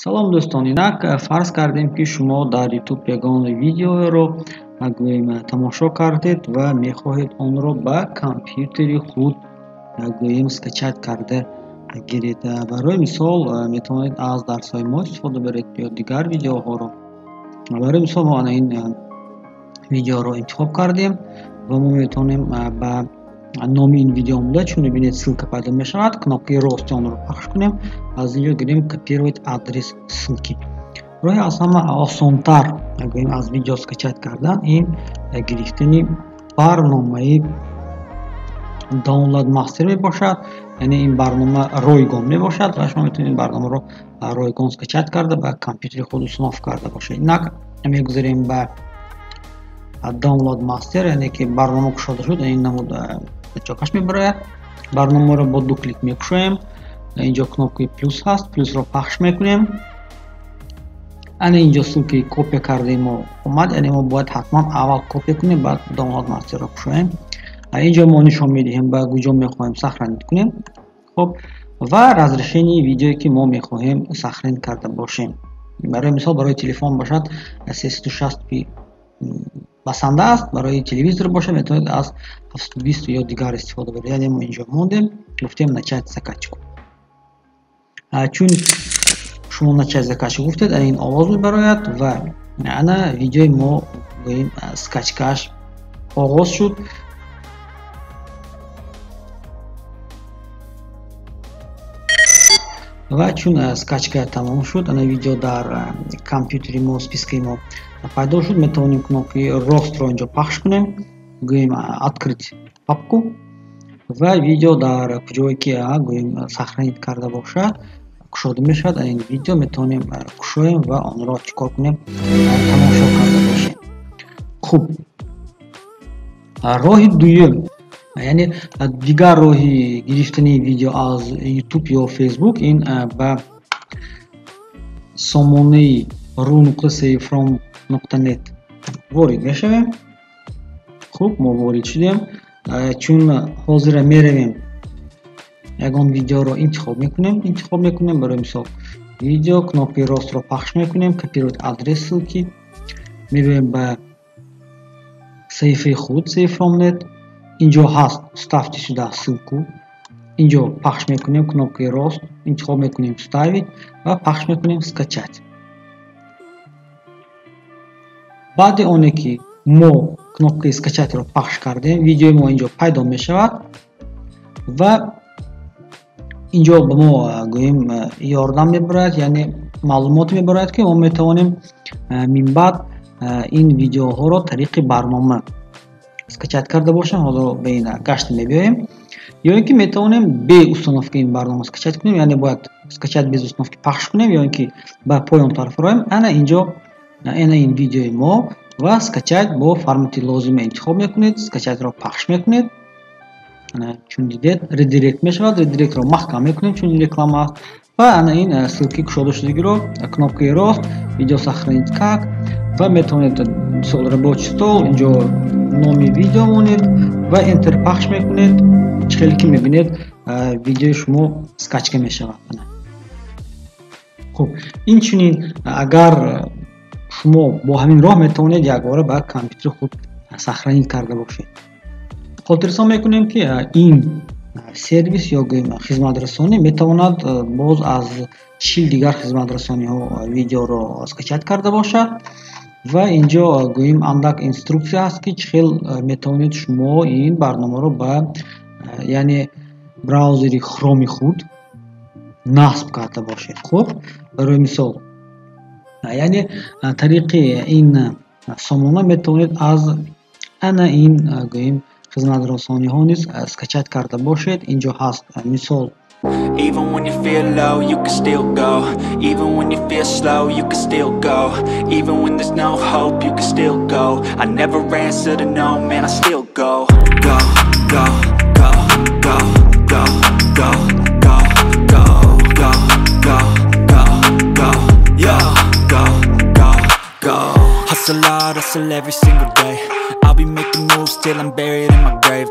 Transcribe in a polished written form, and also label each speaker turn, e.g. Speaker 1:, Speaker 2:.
Speaker 1: Салом, дӯстон! Инак, фарз кардем, ки шумо дар YouTube ягон видеоро, гӯем, тамошо кардед ва мехоҳед онро ба компютери худ, гӯем, скачать карда гиред. Барои мисол, метавонед аз дарсҳои мо истифода баред ё дигар видеоҳоро. Барои мисол, мо ана ин видеоро интихоб кардем ва мо метавонем ба номи ин видео омада, чун мебинед, ссылка пайдо мешавад, кнопкаи рости онро пахш кунем, аз ин ҷо гирем «Копировать адрес ссылки». Роҳи аз ҳама осонтар, гӯем, аз видео скачать кардан ин гирифтани барномаи Download Master мебошад. Яъне ин барнома ройгон мебошад ва шумо метавонед ин барномаро ройгон скачать карда, ба компютери худ установка карда бошед. Инак, мегузарем ба Download Master, яъне ки барнома кушода шуд, ин намуд значокаш мебарояд. Барномаро бо ду клик мекушоем. Инҷо кнопкаи плюс ҳаст, плюсро пахш мекунем. Ана инҷо ссылкаи копия кардаи мо омад, яъне мо бояд ҳатман аввал копия кунем, баъд Download Masterро кушоем. Инҷо мо нишон медиҳем, ба куҷо мехоҳем сохранить кунем. Хуб, ва разрешение видеое, ки мо мехоҳем сохранить карда бошем. Барои мисол, барои телефон бошад, 360 p басанда аст, барои телевизор бошад, метавонед аз 720 ё дигар истифода баред. Яъне мо инҷо мондем, гуфтем «Начать закачку». Чун шумо «Начать закачку» гуфтед, ана ин овоз мебарояд ва ана видеои мо, гӯем, скачкааш оғоз шуд. Ва чун скачка тамом шуд, ана видео дар компютери мо, спискаи мо пайдо шуд. Метавонем кнопкаи ростро инҷо пахш кунем, гӯем «Открыть папку», ва видео дар куҷое ки, гӯем, сохранить карда бошад, кушода мешавад. Ин видео метавонем кушоем ва онро чӣ кор кунем? Тамошо карда бошем. Хуб, роҳи дуюм, яъне дигар роҳи гирифтани видео аз YouTube ё Facebook, ин ба сомонаи ru.savefrom.net ворид мешавем. Хуб, мо ворид шудем. Чун ҳозира меравем, ягон видеоро интихоб мекунем. Барои мисол, видео, кнопкаи ростро пахш мекунем, «Копировать адрес ссылки», меравем ба саҳифаи худ savefrom.net. Инҷо ҳаст «Вставьте сюда ссылку». Инҷо пахш мекунем кнопкаи рост, интихоб мекунем «Вставить» ва пахш мекунем «Скачать». Баъди оне ки мо кнопкаи «Скачатьро» пахш кардем, видеои мо инҷо пайдо мешавад ва инҷо ба мо, гӯем, ёрдам мебарад, яъне маълумот мебарад, ки мо метавонем минбаъд ин видеоҳоро тариқи барнома скачать карда бошем. Ҳоло ба ин гашт мебиёем. Ё ин ки метавонем бе установкаи ин барнома скачать кунем, яъне бояд «Скачать без установки» пахш кунем, ё ин ки ба поён тараф роем. Ана инҷо, ана ин видеои мо ва «Скачать» бо формати лозима интихоб мекунед, «Скачатьро» пахш мекунед. Чун дидед, редирект мешавад. Редиректро маҳкам мекунем, чун реклама аст, ва ана ин ссылкаи кушодашудагиро кнопкаи рост, «Видео сохранить как», ва метавонед, мисол, рабочий стол, инҷо номи видео монед ва Enter пахш мекунед. Чӣ хеле ки мебинед, видеои шумо скачка мешавад. Хуб, инчунин, агар шумо бо ҳамин роҳ метавонед якбора ба компютери худ сохранить карда бошед. Хотиррасон мекунем, ки ин сервис ё, гӯем, хизматрасонӣ метавонад боз аз 40 дигар хизматрасониҳо видеоро скачать карда бошад. Ва инҷо, гӯем, андак инструксия ҳаст, ки чӣ хел метавонед шумо ин барномаро ба, яъне, браузери Хроми худ насб карда бошед. Хуб, барои мисол, яъне тариқи ин сомона метавонед аз ана ин, гӯем, хизматрасониҳо низ скачать карда бошед. Инҷо ҳаст, мисол.
Speaker 2: Even when you feel low, you can still go. Even when you feel slow, you can still go. Even when there's no hope, you can still go. I never answer to no, man, I still go. Go, go, go, go, go, go, go, go, go, go, go, go, yo, go, go, go. Hustle hard, hustle every single day. I'll be making moves till I'm buried in my grave.